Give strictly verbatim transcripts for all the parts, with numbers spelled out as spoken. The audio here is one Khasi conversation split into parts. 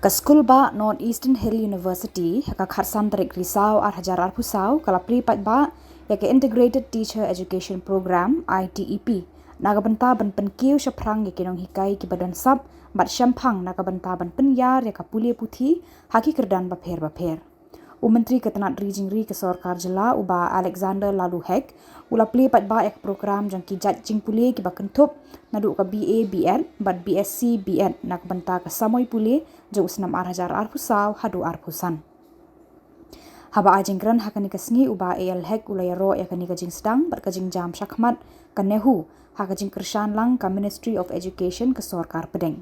Ka Skulbah North Eastern Hill University, ha ka khatsan tarik Risaw ar hajar arphew saw, ka la plie paidbah ïa ka Integrated Teacher Education Program, I T E P, na ka bynta ban pynkiew shaphrang ïa ki nonghikai kiba don sap bad shemphang, na ka bynta ban pynïar ïa ka pule puthi ha ki kyrdan bapher bapher. U Myntri ka tnad ri jingri ka sorkar jylla, u Bah Alexander Laloo Hek, u la plie paidbah ïa ka program jong ki jait jingpule kiba kynthup naduh ka B A B Ed bad B Sc B Ed, na ka bynta ka samoi pule jong u snem ar hajar arphew saw haduh arphew san. Haba ai jingkren ha kane ka sngi, u Bah A L Hek u la ïaroh ïa kane ka jingsdang bad ka jingjam shakhmat ka NEHU ha ka jingkyrshan lang ka Ministry of Education ka sorkar pdeng.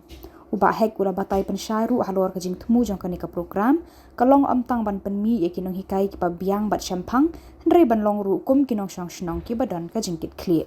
U Bah Hek u la batai pynshai ruh halor ka jingthmu jong kane ka program ka long ym tang ban pynmih ïa ki nonghikai kiba biang bad shemphang, hynrei ban long ruh kum ki nongshong shnong kiba don ka jingkitkhlieh.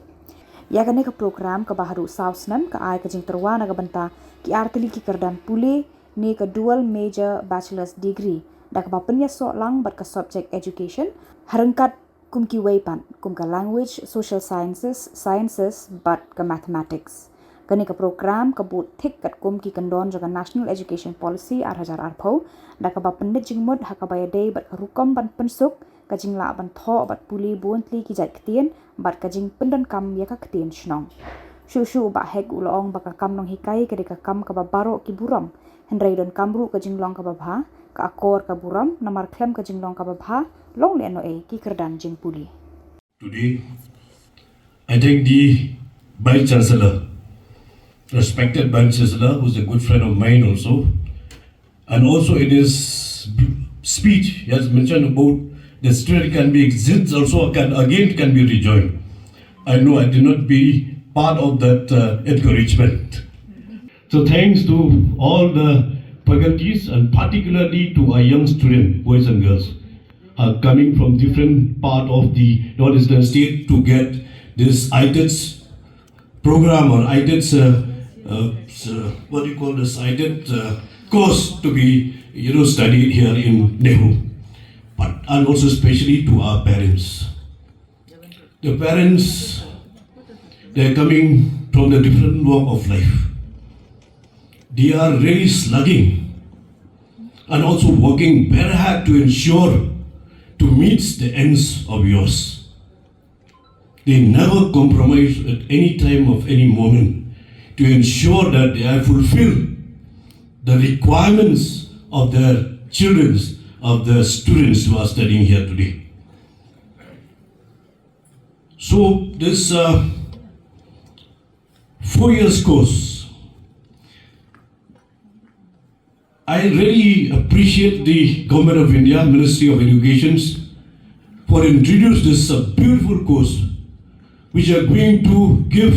Ïa kane ka program kaba haduh saw snem ka ai ka jingtyrwa na ka bynta ki artylli ki kyrdan pule ne ka dual major bachelor's degree, da kaba pynïasoh lang bad ka subject education, ha ryngkat kum kiwei pat, kum ka language, social sciences, sciences bad ka mathematics. Kane ka program ka bud thik katkum ki kyndon jong ka National Education Policy ar hajar arphew, da kaba pynleit jingmut ha kaba ïadei bad ka rukom ban pynsuk, ka jinglah ban thoh bad pule bun tylli ki jait ktien bad ka jingpyndonkam ïa ka ktien shnong. Shuh shuh u Bah Hek u la ong ba ka kam nonghikai ka dei ka kam kaba baroh ki burom, hynrei donkam ruh ka jinglong kaba bha, ka akor ka burom, namar khlem ka jinglong kaba bha long lehnohei ki kyrdan jingpule. Today, I thank the Vice Chancellor, respected Vice Chancellor, who's a good friend of mine also. And also in his speech, he has mentioned about the student can be exits also can again can be rejoined. I know I did not be part of that uh, encouragement. So thanks to all the faculties and particularly to our young students, boys and girls, are coming from different part of the northeastern state to get this ITETS program or ITETS, uh, uh, s- uh, what do you call this, ITETS uh, course to be, you know, studied here in NEHU. But and also especially to our parents. The parents, they're coming from the different walk of life. They are really slugging and also working very hard to ensure to meet the ends of yours. They never compromise at any time of any moment to ensure that they have fulfilled the requirements of their children, of the students who are studying here today. So this uh, four years course, I really appreciate the Government of India, Ministry of Education, for introduce this uh, beautiful course, which are going to give,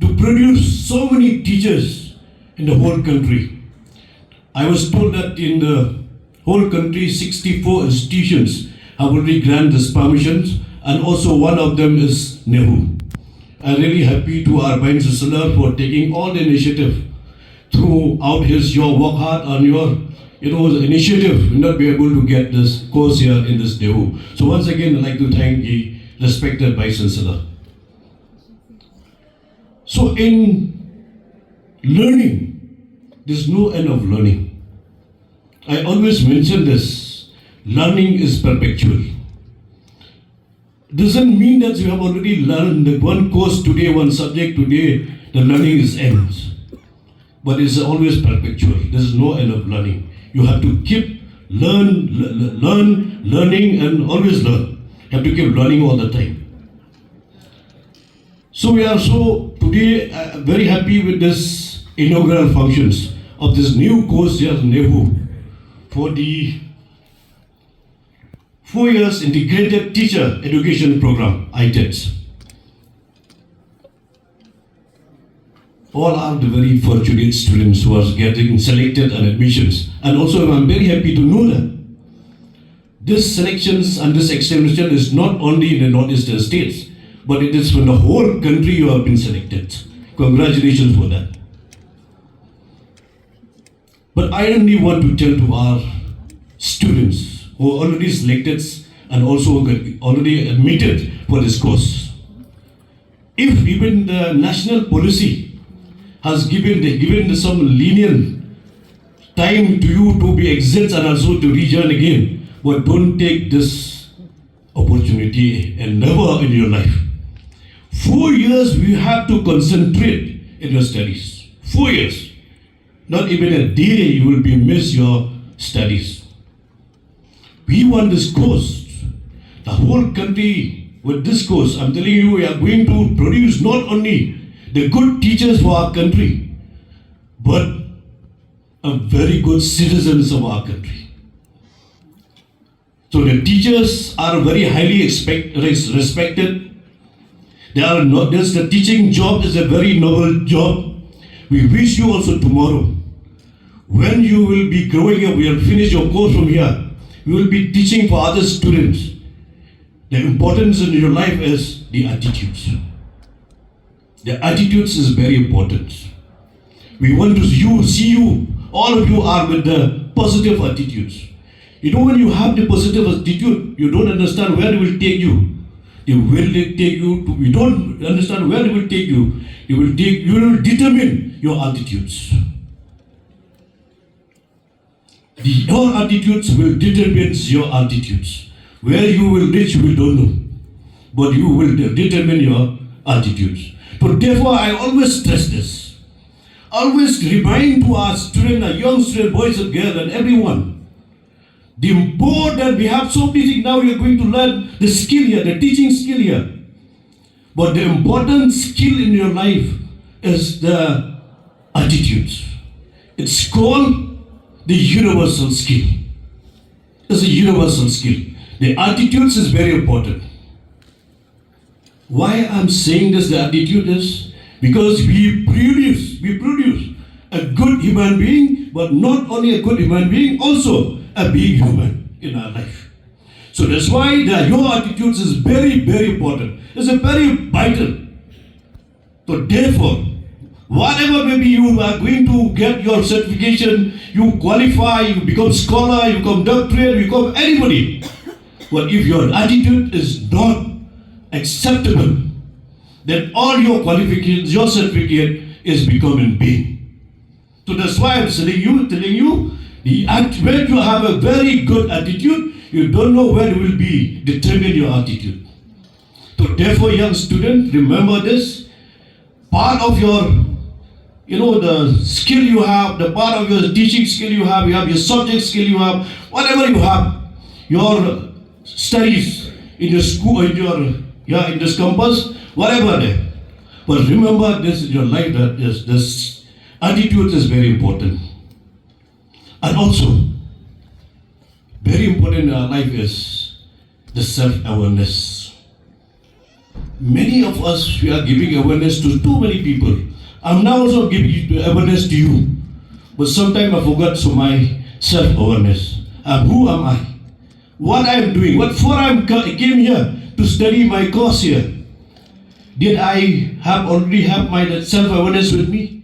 to produce so many teachers in the whole country. I was told that in the whole country, sixty-four institutions have already granted this permissions, and also one of them is NEHU. I'm really happy to our Vice Chancellor for taking all the initiative throughout his your work hard and your, you know, initiative will not be able to get this course here in this NEHU. So once again, I'd like to thank the respected Vice Chancellor. So in learning, there's no end of learning. I always mention this, learning is perpetual. Doesn't mean that you have already learned the one course today, one subject today, the learning is ends. But it's always perpetual. There's no end of learning. You have to keep learn, l- l- learn, learning, and always learn. You have to keep learning all the time. So we are so today uh, very happy with this inaugural functions of this new course here at NEHU for the four years integrated teacher education program, ITETS. All are the very fortunate students who are getting selected and admissions. And also, I'm very happy to know that this selections and this examination is not only in the northeastern states, but it is from the whole country you have been selected. Congratulations for that. But I only want to tell to our students who are already selected and also already admitted for this course. If even the national policy has given the, given the some lenient Time to you to be exit and also to rejoin again. But don't take this opportunity and never in your life. Four years we have to concentrate in your studies. Four years. Not even a day you will be miss your studies. We want this course. The whole country with this course, I'm telling you, we are going to produce not only the good teachers for our country, but a very good citizens of our country. So the teachers are very highly expect, res- respected. They are not this the teaching job is a very noble job. We wish you also tomorrow, when you will be growing up, you will finish your course from here. You will be teaching for other students. The importance in your life is the attitudes. The attitudes is very important. We want to you see you. All of you are with the positive attitudes. You know, when you have the positive attitude, you don't understand where it will take you. It will take you to, you don't understand where it will take you. It will take, you will determine your attitudes. The, your attitudes will determine your altitudes. Where you will reach, we don't know. But you will de- determine your altitudes. So therefore, I always stress this. Always remind to our student, a young student, boys and girls, and everyone. The important, we have so many things now, you're going to learn the skill here, the teaching skill here. But the important skill in your life is the attitudes. It's called the universal skill. It's a universal skill. The attitudes is very important. Why I'm saying this, the attitude is because we produce, we produce a good human being, but not only a good human being, also a big human in our life. So that's why the, your attitudes is very, very important. It's a very vital. So therefore, whatever maybe you are going to get your certification, you qualify, you become scholar, you become doctorate, you become anybody. But if your attitude is not acceptable, then all your qualifications, your certificate is become in vain. So that's why I'm telling you, telling you, the act, when you have a very good attitude, you don't know where it will be determine your attitude. So therefore, young student, remember this. Part of your, you know, the skill you have, the part of your teaching skill you have, you have your subject skill you have, whatever you have, your studies in your school, in your, yeah, in this campus, whatever there. But remember this in your life, that is, this attitude is very important. And also, very important in our life is the self-awareness. Many of us, we are giving awareness to too many people. I'm now also giving awareness to you. But sometimes I forgot to my self-awareness. Uh, who am I? What I am doing? What for I am ca- came here to study my course here? Did I have already have my that self-awareness with me?